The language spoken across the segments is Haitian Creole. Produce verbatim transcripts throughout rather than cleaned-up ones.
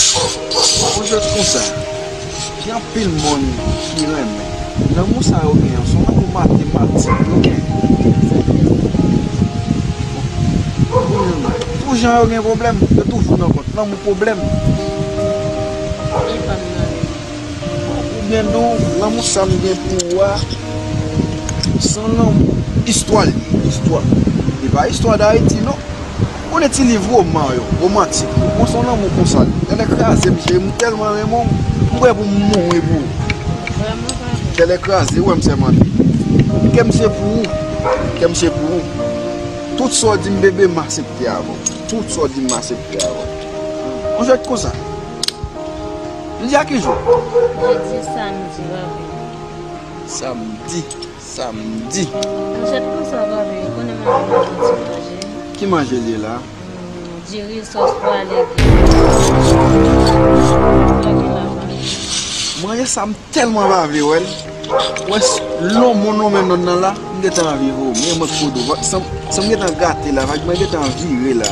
Yon jwèt konsa, gen anpil moun ki renmen. Lanmou sa yo gen an, se yon lanmou matematik yo gen. Tout jan yo gen pwoblèm, yo toujou nan kont. Lanmou pwoblèm. Ou byen di w, lanmou sa m gen pou ou a, se yon lanmou istwa li ye, istwa. Li pa istwa d Ayiti, non. Konnen ti liv woman yo, womantik yo. Bon, se yon lanmou konsa. Tèlè kraze m, cheri, m tèlman renmen w, m prè pou m mouri pou ou. Tèlè kraze, ou wè m sèmante. Kè m se pou ou. Kè m se pou ou. Tout sa w di m, bebe, m aksepte avè w. Tout sa w di m, m aksepte avè w. Yon jwèt konsa. Jodi a ki jou? Jodi, samdi, papa. Samdi, samdi. Yon jwèt konsa, papa, ou konnen m ap manje ti manje. Ki manje l ye la? Hmm, diri, sòs pwa, legim. Manje sa m tèlman pa vle wè l. Wè, lonmon nonmen nonm nan la, m gentan anvi vomi, mwen kodo. San, san m gentan gate la, vag mwen gentan vire la.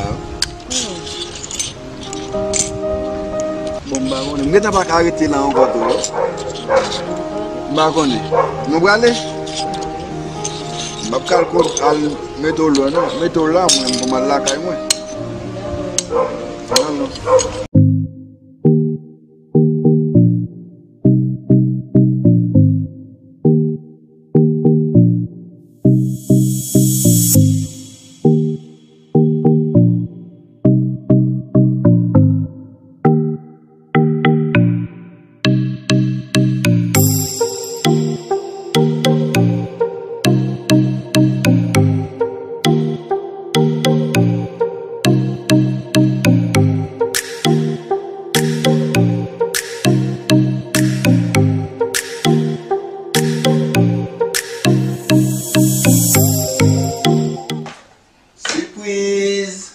Bon, m pa konnen. M gentan pa ka rete la ankò tou, wi. M pa konnen. Nou prale? M ap kal kont al mete w lò, non. Mete w la, mwen, pou m al lakay mwen. Non, non. Sipriz!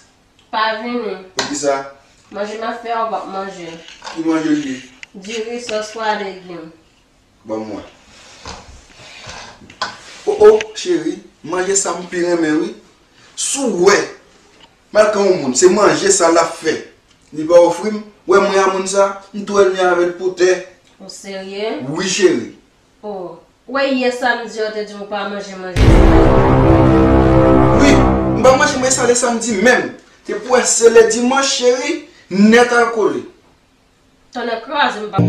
Pa vini. Poukisa? Manje m ap fè a, ou p ap manje. Ki manje l ye? Diri, sòs pwa, legim. Ban m wè. O, o, cheri, manje sa m pi renmen, wi. Si w wè, m al kan yon moun, se manje sa l ap fè. Li pa ofri m, wè mwen a moun sa, m tou ènmi avè l pou tè. Ou serye? Wi, cheri. O, wè yè samdi a w te di m ou pa manje manje sa. Wi, m pa manje manje sa lè samdi menm. Te pou wè se lè dimanch, cheri, nèt al kole. Tonnè kraze m pa.